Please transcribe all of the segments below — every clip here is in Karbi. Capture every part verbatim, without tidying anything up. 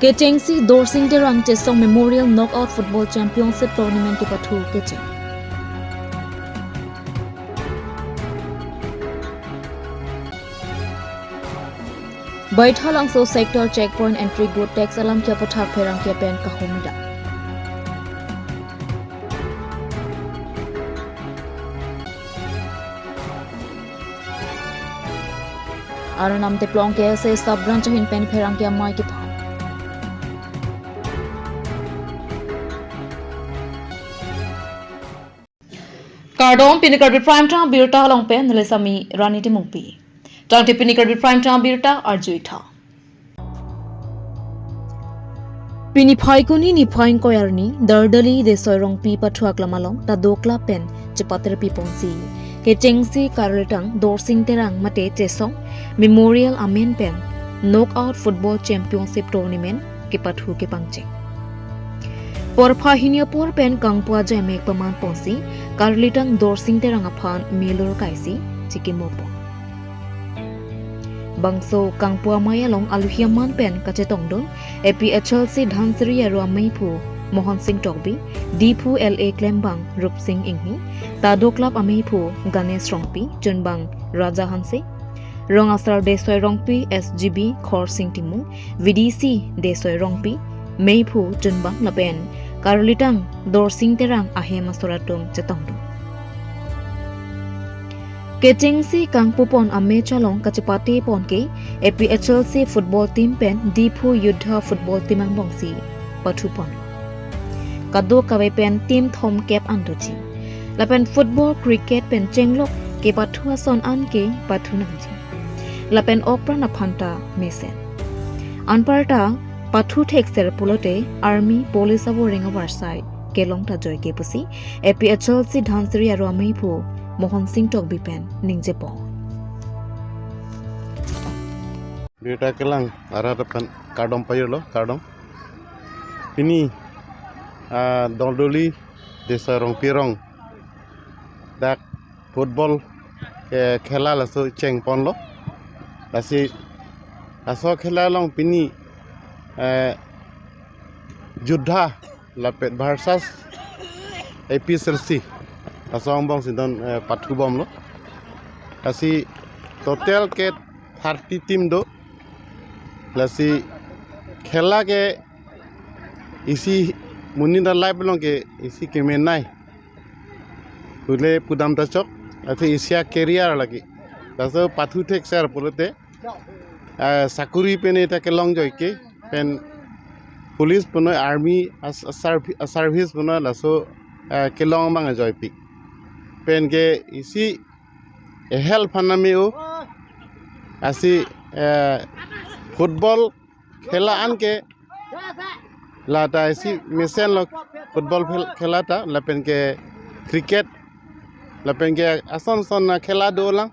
Kechengsi Dorsing Terang Chesong Memorial Knockout Football Championship Tournament kepathu kecheng. Baithalangso Sector Checkpoint Entry Gate Tax alam kiapathak pherangke pen kahumida. Arnam Teplong K S A Sub Branch ahin pen pherangke amei kephan. Kardom, pini Karbi Prime Time abirta along pen neli Sami Rani Timungpi. Tangte pini Karbi Prime Time abirta arjuitha. Pini Phaikuni niphai ingkoi arni, Dardali Desoi Rongpi pathu aklam along ta do club pen chepatir piponsi kechengsi Karlitang Dorsing Terang mate Chesong Memorial amen pen Knockout Football Championship Tournament kepathu kepangcheng. Porpha hini apor pen kangpu ajai mek paman ponsi Karlitang Dorsing Terang aphan milur kaisi chikimo pon. Bangso kangpu amei along aluhi aman pen kachetongdun A P H L C Dhansiri Aro ameiphu Mohon Sing Tokbi, Diphu L A klembang Rupsing Inghi, ta do club ameiphu Ganesh Rongpi, chunbang Raja Hanse, rong asar Desoi Rongpi, S G B Khorsing Timung, V D C Desoi Rongpi, meiphu chunbang lapen Karlitang Dorsing Terang ahem asor atum chetongdun. Kechengsi kangpu pon amatch along kachepate pon ke A P H L C football team pen Diphu Yudha football team angbongsi pathu pon. Kadokave pen team thomkep an doji. Lapen football, cricket pen chenglok kepathu ason an ke pathu nangji. Lapen okpran aphan ta mesen. Anparta pathu thekser pulote army, police avoreng avarsai kelong ta joike pusi A P H L C Dhansiri Aro ameiphu Mohon Sing Tokbi pen ningje pon. Birta kelang arat aphan kardom pajirlo, kardom. Pini, ah, Dardali Desoi Rongpi arong dak football, eh, khela laso cheng ponlo. Lasi laso khela along pini, eh, Yudha lapen versus A P H L C, laso angbongsi non, eh, pathu bomlo. Lasi total ke thirty team do. Lasi khela ke isi monit alife along ke isi kemenei pule pudam ta chok, athe isi a-career lake. Laso pathu thekser pulote, eh, sakuri pen eta kelong joike, pen police punoi, army as, as servi-, as service punoi laso, eh, kelong abang ajoipik. Pen ke isi ehel aphan name-o, lasi, eh, football khela an ke lata isi mesenlo, football phel-, khela ta lapen ke cricket lapen ke ason son akhela dolang.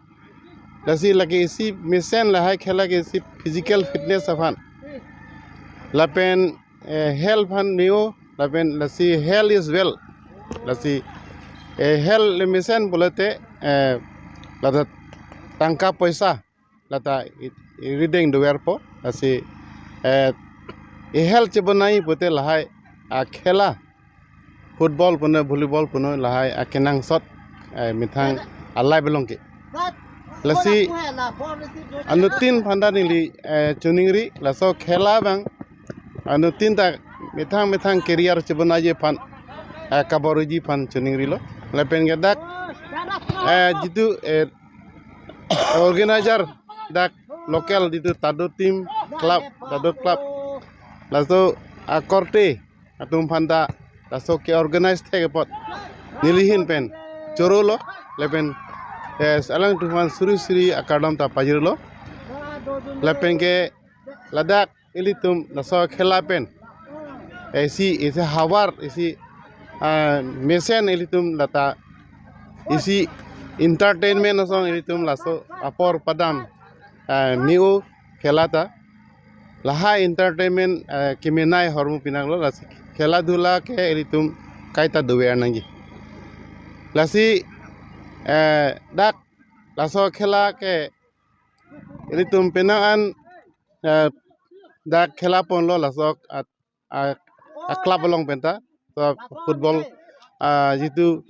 Lasi lake isi mesen lahai khela ke isi physical fitness aphan. Lapen, eh, health aphan neo, lapen lasi health is wealth. Lasi, eh, health le mesen pulote, eh, lata tangka poisa lata i-, irideng doverpo. Lasi, eh, i-health chebonai pute lahai akhela football punoi, volleyball punoi lahai akenangsot, eh, methang alife along ke. Lasi anuttin aphan ta neli, eh, choningri, laso khela abang anuttin ta methang methang career chebonaiji aphan, eh, kaborji aphan choningrilo. Lapen ke dak, eh, jitu, eh, organizer dak local jitu Tado team club, Tado club, laso akorte atum aphan ta laso ke-organize thek apot neli ahin pen chorolo, lapen, eh, alangtum aphan suri suri akardom ta pajirlo. Lapen ke ladak ilitum laso khela pen, eh, isi, isi havar, isi, ah, mesen ilitum lata isi entertainment asong ilitum laso apor padam, ah, neo khela ta. Lahai entertainment, eh, kemenei ahormu pinanglo, lasi khela dhula ke ilitum kaita dover nangji. Lasi, eh, dak laso khela ke ilitum penang an, eh, dak khela ponlo laso a, a, a club along penta. So football, ah, jitu,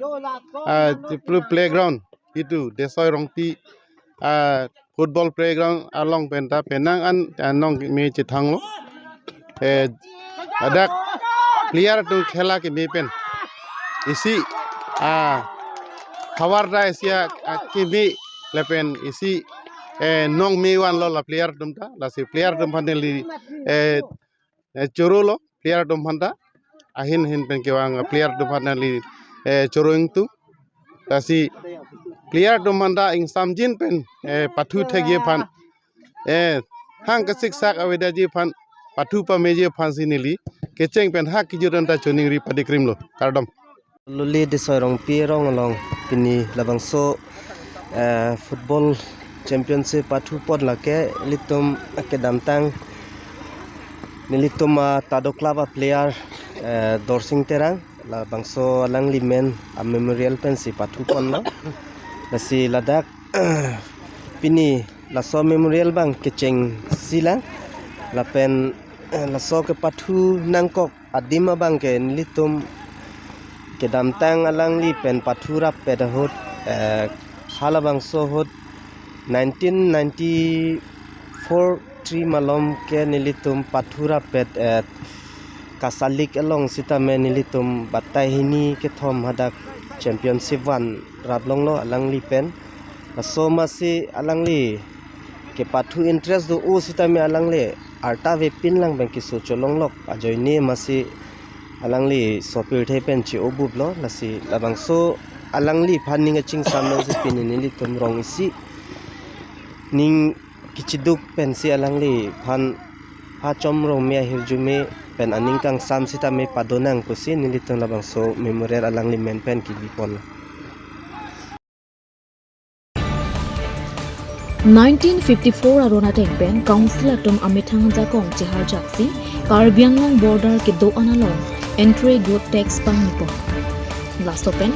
ah, jitu playground jitu Desoi Rongpi, ah, football playground along penta penang an, ah, nong me chethanglo. Eh, ladak player atum khela keme pen isi, ah, havar ta isi, ah, keme lapen isi, eh, nong me vanlo la player atum ta, lasi player atum aphan neli, eh, eh, chorolo player atum aphan ta, ahin ahin pen kevang, eh, player atum aphan neli, eh, choro ingtung. Lasi player atum aphan ta ingsamjin pen, eh, pathu thekji aphan, eh, hang kasiksak avedetji aphan, pathu pameji aphan si neli kecheng pen ha kejut anta choningri padikrimlo. Kardom. Luli Desoi Rongpi arong along pini labangso, eh, football championship pathu pon lake ilitum kedamtang nelitum a Tado Club a player, eh, Dorsing Terang labangso alangli men a memorial pensi pathu ponlo. Lasi ladak pini laso memorial abang kechengsi lang lapen, eh, laso kepathu nangkok adim abang ke nelitum kedamtang alangli pen pathu rappet ahut, eh, halabangso ahut nineteen ninety-four three malom ke nelitum pathu rappet, eh, Kasalik along sitame nelitum batai hini kethom hadak championship van rap longlo alangli pen. Laso masi alangli kepathu interest do-o sitame alangli arta avepin lang pen keso cholonglok ajoine masi alangli sopirthe pen che-o buplo. Lasi labangso alangliphan ning kachingsam nangsi pini nelitum rong isi ning kechiduk pensi alangliphan ha chom rong me ahirjume pen aning kangsam sitame padonang pusi nelitum labangso memorial alangli men pen kebi pon. Nineteen fifty-four aron ateng pen Council atum amethang ajakong cheharjaksi Karbi Anglong border kedo-an along entry good tax pangni pon. Laso pen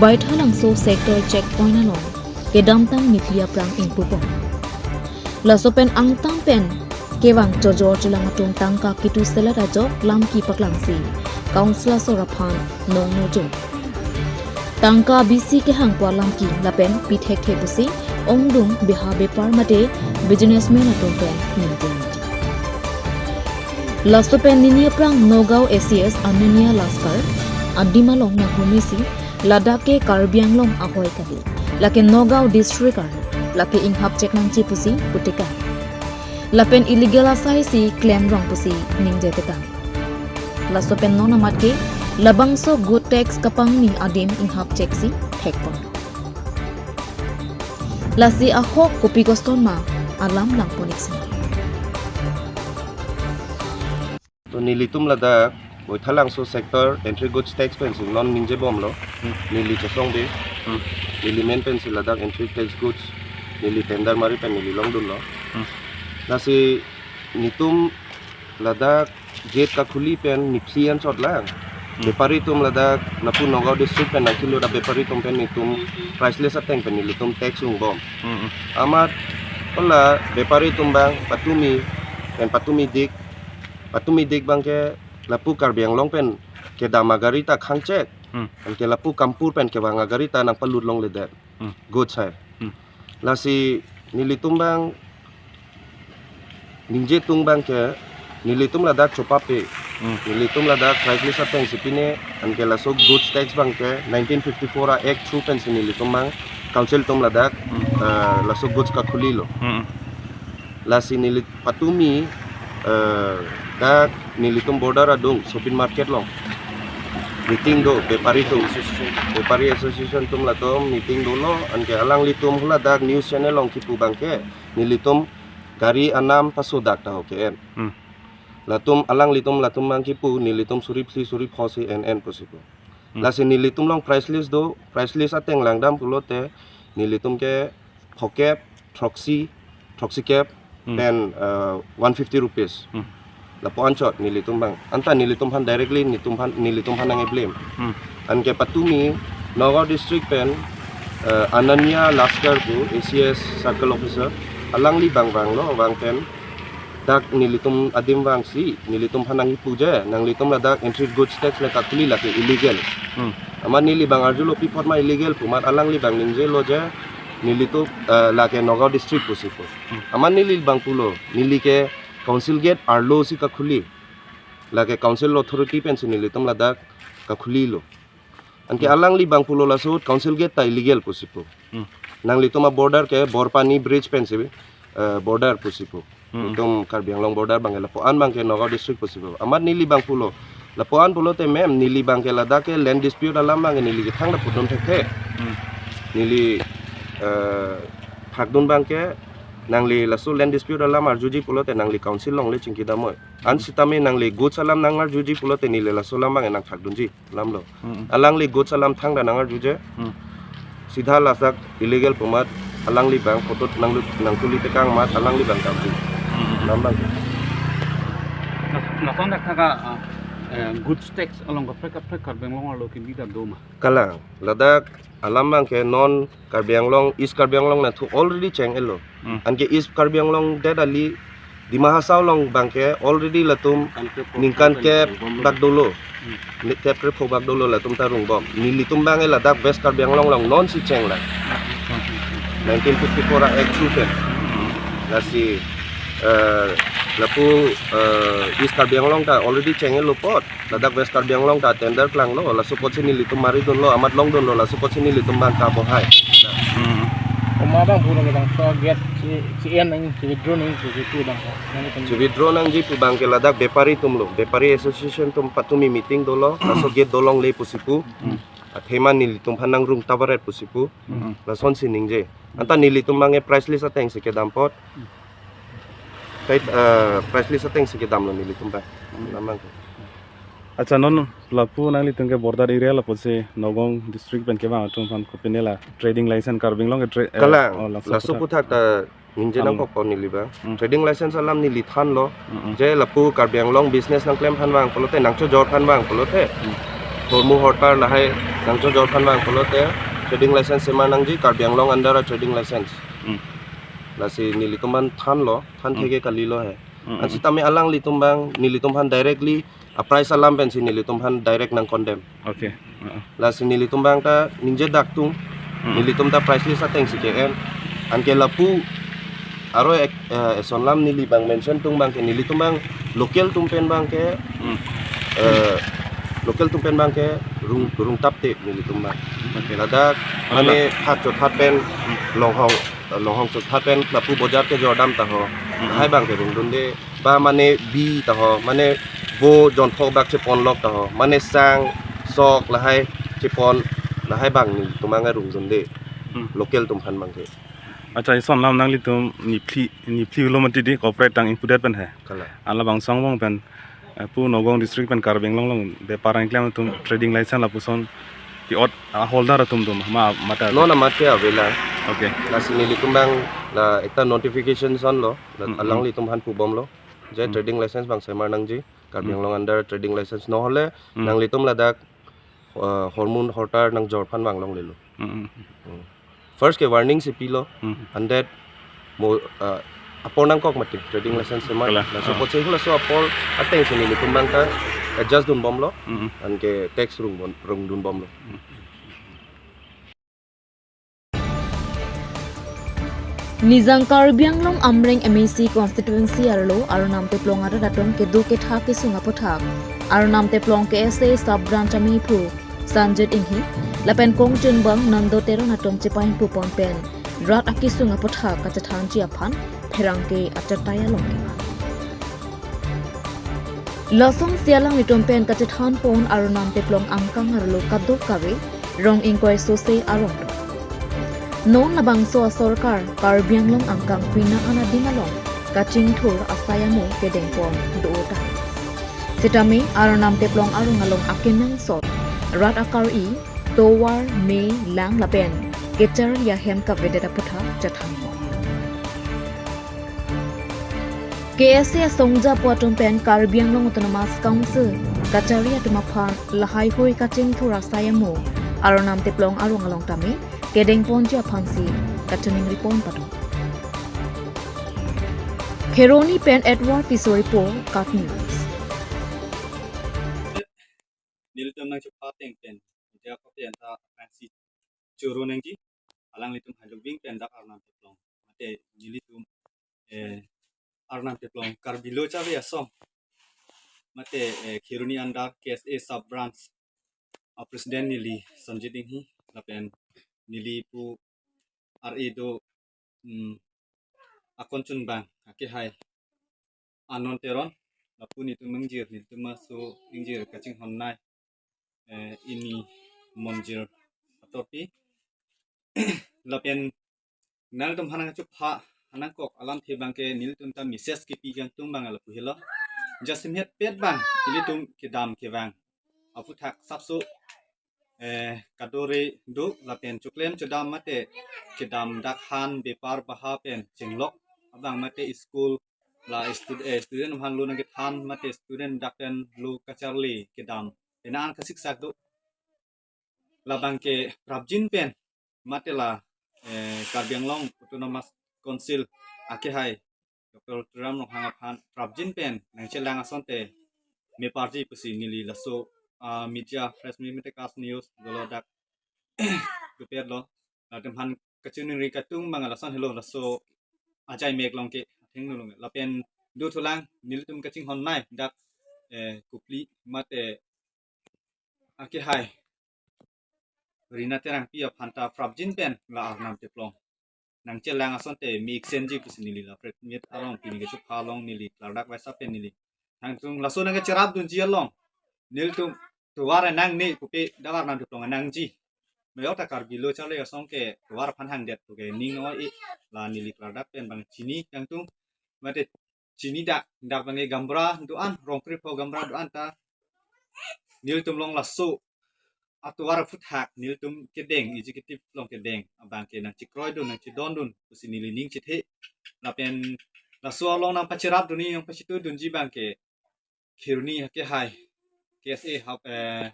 Baithalangso sector checkpoint along kedamtang niphli aphrang ingpu pon. Laso pen angtan pen kevang chojor chelang atum tangka kitu selet ajok lamki paklangsi Council asor aphan nong nujung. Tangka bisi kehang pu alamki lapen pi thekthe pusi ongdung beha bepar mate businessman atum pen ningje. Laso pen nini aphrang Nagaon A C S Ananya Laskar adim along nanghumrisi ladak ke Karbi Anglong ahoi kali, lake Nagaon district arlo, lake inghap chek nangji pusi putika. Lapen illegal asai si klem rong pusi ningje petang. Laso pen non amat ke labangso good tax kapangni adim inghap cheksi thek pon. Lasi ahok kopi kosonma alam lang pon ik sini. To nelitum ladak Baithalangso sector entry goods tax pensi non ningje bomlo. Hmm. Neli Chesong Bey. Hmm. Neli men pensi ladak entry tax goods neli tender mari pen neli longdunlo. Hmm. Lasi netum ladak gate kakhuli pen niphli anchot lang. Hmm. Bepari atum ladak lapu Nagaon district pen nangkilut abepari atum pen netum priceless ateng pen nelitum tax ungbom. Hmm. Amat hala bepari atum abang patumi pen patumi dik, patumi dik abang ke lapu Karbi Anglong pen kedam agari ta khangchek. Hmm. Anke lapu Kampur pen kevang agari ta nangpalut longledet. Hmm. Goods hai. Hmm. Lasi nelitum abang ningjetung abang ke nelitum ladak chopape. Hmm. Nelitum ladak priceless ateng si pine, anke laso goods tax abang ke nineteen fifty-four a act through pensi nelitum abang council atum ladak, hmm, eh, laso goods kakhulilo. Hmm. Lasi neli patumi, eh, dak nelitum border adung shopping market along meeting do, bepari atum, bepari association atum latum meeting dolo, anke alanglitum hula dak news channel along kipu abang ke nelitum gari anam pasodak ta ho ke-en. Hmm. Latum alanglitum latum abang kipu nelitum suri phli suri pho si en en pusi pu. Hmm. Lasi nelitum along priceless do, priceless ateng langdam pulote nelitum ke phokep, throksi, throksi kep, hmm, pen, eh, one fifty rupees. Hmm. Lapu anchot nelitum abang. Anta nelitum aphan directly netum aphan, nelitum aphan nang-e blame. Hmm. Anke patumi Nagaon district pen, eh, Ananya Laskar pu A C S circle officer alangli abang vanglo, vang pen dak nelitum adim vangsi nelitum aphan nangkipu je, nanglitum ladak entry goods tax le kakhuli lake illegal. Hmm. Amat neli abang arjulo pi apot ma illegal pu amat alangli abang ningjelo je nelitum, eh, lake Nagaon district pusi pu. Hmm. Amat neli abang pulo, neli ke council gate arlo si kakhuli. Lake council authority pensi nelitum ladak kakhulilo. Anke Hmm. alangli abang pulo laso council gate ta illegal pusi pu. Hmm. Nanglitum a-border ke Borpani bridge pensi, eh, border pusi pu. Hmm. Itum Karbi Anglong border abang ke lapu-an abang ke Nagaon district pusi pu. Amat neli abang pulo. Lapu-an pulote ma'am, neli abang ke ladak ke land dispute alam abang ke neli ke thangta pudun thekthe. Hmm. Neli, eh, phakdun abang ke nangli laso land dispute alam arjuji pulote nangli council along le chingki damnoi. An sitame nangli goods alam nangarjuji pulote neli laso alam abang nangthakdunji alam lo. Mm-mm. Alangli goods alam thangta nangarjuje. Mm. Sida ladak illegal pu amat alangli abang photo nanglu-, nangtuli tekang amat alangli abang kamji. Mm-mm. Alam abang. Nas-, nason dak thaka, ah, eh, goods tax along kaprek kaprek Karbi Anglong arlo kimi ta do ma? Kalang, ladak alam abang ke non Karbi Anglong, East Karbi Anglong nathu already cheng-etlo. Hmm. Anke East Karbi Anglong det kali Dima Hasao along abang ke already latum ningkan kep dak dolo. Hmm. Ni kep krepho bak dolo latum ta rungbom. Nelitum abang ke ladak West Karbi Anglong along non si cheng la. Nineteen fifty-four a-act through pen. Lasi, eh, lapu, eh, East Karbi Anglong ta already cheng-etlo apot. Ladak West Karbi Anglong ta tender klanglo, laso apotsi nelitum maridunlo, amat longdunlo, laso apotsi nelitum abang kabohai. Hmm. Komat abang pura labangso gate si, si-en nang, si-withdraw nang, si, si pu abang. Nang itum si-withdraw nangji pu abang ke ladak bepari atum lo, bepari association atum patumi meeting dolo, laso gate dolongle pusi pu. Hmm. Athema nelitum aphan nangrung tabaret pusi pu. Hmm. Lasonsi ningje. Anta nelitum abang ke price list atengsi kedam apot. Kai, eh, price list atengsi kedamlo nelitum abang. Hmm. Alam abang. Acha, non lapu nanglitum ke border area lapusi Nagaon district pen kevang atum aphan kopine la trading license Karbi Anglong ke tra-, eh, Kalang, oh, laso laso aphuthak. Aphuthak ta ningje Thanlo. Nangkok ko neli abang. Hmm. Trading license alam neli thanlo. Hmm, hmm. Je lapu Karbi Anglong business nangklem aphan vang pulote, nangchojor aphan vang pulote. Hmm. Hormu hortar lahai nangchojor aphan vang pulote. Trading license semar nangji Karbi Anglong under a-trading license. Hmm. Lasi nelitum aphan thanlo, than Hmm. theke kalilo he. Hmm, hmm. An sitame alanglitum abang, nelitum aphan directly, a-price alam pensi nelitum aphan direct nang-condemn. Okay. Uh-uh. Lasi nelitum abang ta ningje dak tung, Hmm. nelitum ta price list atengsi ke-en. Anke lapu, aro ek, eh, eson alam neli abang mention tung abang ke nelitum abang local atum pen abang ke, Hmm. eh, local atum pen abang ke rung, rung tapte nelitum abang. Okay. Ladak, Ano mane la- thak chothat pen, Hmm. longhong, longhong chothat pen, lapu bojar kejor dam ta ho. Hmm. Lahai abang ke rungdunde, ba mane bi ta ho, mane vo jonthok dak cheponlok ta ho, mane sang, sok, lahai chepon, lahai abang nelitum abang rungdunde, Hmm. local atum aphan abang ke. Acha, eson alam nanglitum niphli, niphli ulo mati di corporate tang impudet pen he. Kalang. An labangso angbong pen, eh, pu Nagaon district pen Karbi Anglong along bepar nangklem atum trading license lapuson ke-ot, ah, holder atum atum ma, mata. Non amat ke avela. Okay. Lasi nelitum abang la ekta notification sonlo, la Hmm, hmm. alanglitum aphan pubomlo. Je Hmm. trading license abang semar nangji, Karbi Hmm. Anglong under trading license. Nohole Hmm. nanglitum ladak, uh, hormu hortar nangjor aphan vang longlelo. Hmm, hmm. Hmm. First ke warning si pilo, Hmm. and that mo, uh, apor nangkok mati, trading license semar. Kalang. Laso Ah. apotsi hula so apor atengsi nelitum abang ta adjust dunbomlo, Hmm, hmm. anke tax rung bon, rungdunbomlo. Hmm. Nijang Karbi Anglong Amreng M A C constituency arlo Arnam Teplong arat atum kedo ketha kesung aphuthak Arnam Teplong K S A sub branch amephu Sanjit Inghi lapen kongchunbang Nando Teron atum chepahingpu pon pen rat akesung aphuthak kachethanji aphan pherangke achatai along kevang. Lasonsi alanglitum pen kachethan pon Arnam Teplong angkang arlo kadokave rong ingkoi sose arong do. Non labangso asorkar Karbi Anglong angkang pina anadim along kachingthur asai amo kedengpon do-o ta. Sitame Arnam Teplong arong along akenangsot rat akar-i, tovar, me, lang lapen kecharli ahem kavedet aphuthak chethan pon. K S A asongja pu atum pen Karbi Anglong Autonomous Council kachari atum aphan lahaihui kachingthur asai amo Arnam Teplong arong along tame kedengponji aphansi kachiningri pon padun. Kheroni pen Edward Tisso report, KAT News. Nelitum nangchepha ateng pen media kopi anta aphrangsi choro nangji, alanglitum Hailongbi pen dak Arnam Teplong, mate nelitum, eh, Arnam Teplong Karbi Lo Charli Asong, mate, eh, Kheroni under K S A sub branch a president neli Sonjit Inghi, lapen neli pu R A do, mm, akonchunbang akehai Anon Teron, lapu nelitum ingjir, nelitum aso ingjir kachinghon nai, eh, ini monjir atorpi. Lapen nangtum aphan nangchepha nangkok alamthe abangke nelitum ta message kipi kangtung abang lapu helo. Jasemet pet abang nelitum kedam kevang aphuthak sapso, eh, kadore do lapen choklem chodam mate kedam dak han bepar baha pen chenglok abang mate school la stud-, eh, student aphan lo nangkethan mate student dak pen lo kacharli kedam pen an kasiksak do. Labangke prapjin pen mate la, eh, Karbi Anglong Autonomous Council akehai Doctor Tuliram Ronghang aphan prapjin pen nangchelang asonte meparji pusi neli laso, ah, media press meet mate KAT News dolo dak dupet lo. Latum aphan kachiningri kangtung abang lason helo, laso ajai mek along ke athengno along lapen dothulang nelitum kachinghon nai dak, eh, Kopili mate akehai Rina Terangpi aphan ta prapjin pen la Arnam Teplong nangchelang asonte me-iksenji pusi neli la press meet along pini kechepha along neli klardak vaisa pen neli nangtum laso nangkacherapdunji along nelitum tovar nangne pupe dak Arnam Teplong nangji. Meyok ta Karbi Lo Charli Asong ke tovar aphan hangdet puke ning noi, la neli klardak pen abang chini kangtung mate chini dak, dak abangke gaonbura do-an, Rongkrepho gaonbura do-an ta nelitum along laso atovar aphuthak nelitum kedeng, executive along kedeng abangke nangchekroidun nangchedondun pusi neli ning chethe. Lapen laso along nangpacherapdunji nangpachitudunji abangke Kheroni akehai K S A hap, eh,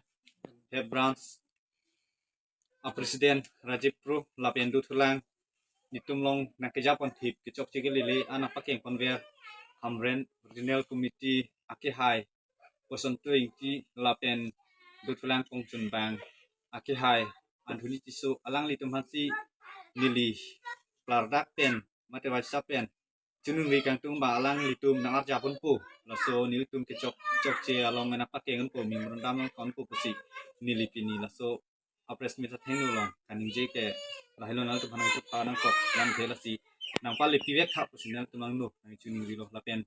head branch a president Rajiv Kro lapen dothulang nelitum along nangkejapon thip kechokche kelele an nangpakeng ponver Hamren Regional Committee akehai Poson Tuing ti lapen dothulang kongchunbang akehai Anthony Tisso alanglitum aphansi neli klardak pen mate vaisa pen chiningri kangtung abang alanglitum nangarjap unpo, laso nelitum kechok chokche along nangpakeng unpo, memorandum nangkon unpo pusi neli pini laso a press meet athengno along kaningje ke lahelo, nangtum aphan nangchepha nangkok alamthe lasi nangpale pivek tha pusi nangtum angno nangchiningrilo lapen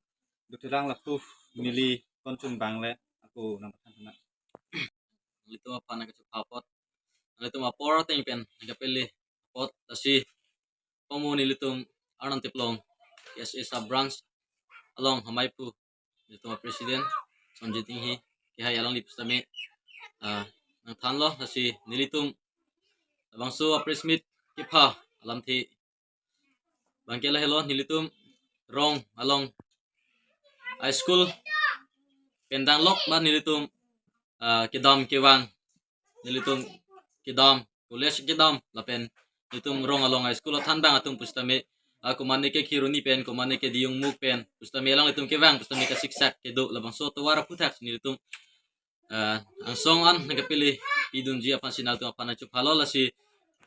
dothulang lapu neli kongchunbang le ako nangpathan na. Nelitum aphan nangkachepha apot, nelitum apor ateng pen nangkapele apot, lasi komo nelitum Arnam Teplong K S A sub branch along amei pu nelitum a president Sonjit Inghi akehai alangli pusitame, ah, nangthanlo, lasi nelitum labangso a press meet kepha alamthe abangke lahelo, nelitum Rong along high school pen danglok ba nelitum, ah, kedam kevang, nelitum kedam, college kedam lapen nelitum Rong along high school athanbang atum pusitame, ah, komane ke Kheroni pen, komane ke Diyungmukh pen pusitame alanglitum kevang pusitame kasiksak kedo, labangso tovar aphuthak nelitum, ah, angsong an nangkapele pidunji aphansi nangtum aphan nangchephalo, lasi,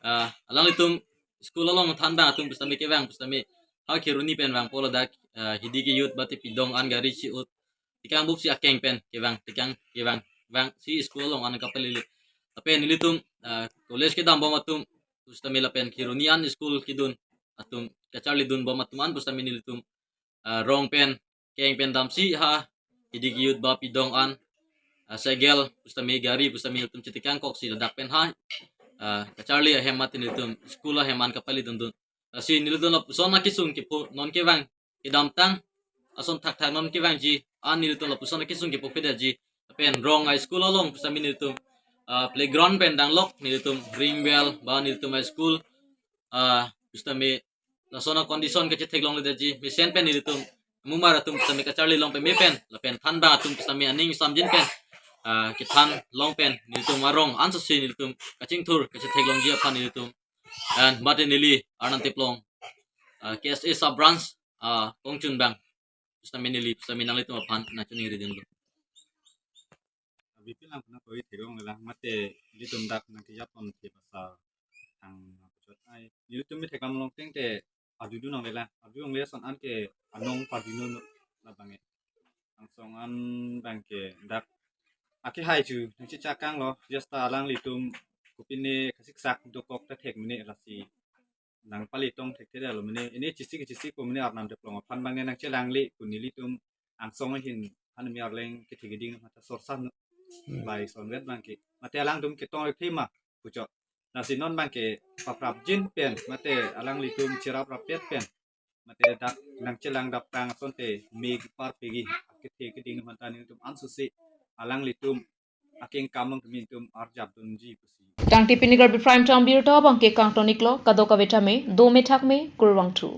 ah, alanglitum school along thanbang atum pusitame kevang pusitame ha Kheroni pen vangpo ladak, ah, hidi ke-ut ba te pidong an gari si-ut, tekang buk si akeng pen kevang, tekang kevang vangsi school along an kapelele. Lapen nelitum, ah, college kedambom atum pusitame lapen Kheroni an school kedun atum kacharlidunbom atum an pusitame nelitum, ah, Rong pen keng pen damsi ha hidi ke-ut ba pidong an, ah, cycle pusitame gari pusitame nelitum chetekangkoksi ladak pen ha, ah, kacharli ahem mate nelitum school ahem an kapelidundun. Lasi nelitum lapuson akesung kepu non kevang kedamtang ason thakthak non kevangji an nelitum lapuson akesung kepu pedetji. Lapen Rong high school along pusitame nelitum, ah, playground pen danglok nelitum ring well ba nelitum high school, ah, pusitame lason a condition kachetheklongledetji, mesen pen nelitum mumar atum pusitame kacharli long peme pen lapen thanbang atum pusitame aning samjin pen, ah, kethan long pen nelitum arong ansose nelitum kachingthur kachetheklongji aphan nelitum, and mate neli Arnam Teplong, ah, K S A sub branch, ah, kongchunbang sitame neli sitame nanglitum aphan nangchoningri dunlo. Abi pi lang puna koi thegong lang mate ilitum dak nangkejapon the basa ang chot ai. Ilitum mi thekam long teng te adu dunong le lang. Adu long le ason an ke anong padu dunlo labang e. Angsong an abang ke dak akehai chu nangchechak kanglo, just ta alanglitum kopine kasiksak dokok ta thek mene lasi nangpalitong thekthe lo mene, ini chesik chesik pu mene Arnam Teplong aphan abang nangchelang le pu nelitum angsong ahin han mi arleng kethe keding mata sorsan bai sonvet abang ke mate alangtum ketong thema puchot. Lasi non abang ke paprapjin pen mate alanglitum cherap rapet pen mate dak nangchelang dap kang asonte me kepar pegi kethe keding mata nelitum ansose alanglitum akeng kamang kami tum arjap dunji pusi. Tangte pini Karbi Prime Time birta abang ke kangtoniklo, kadokave tame dome thakme, kurvangthu.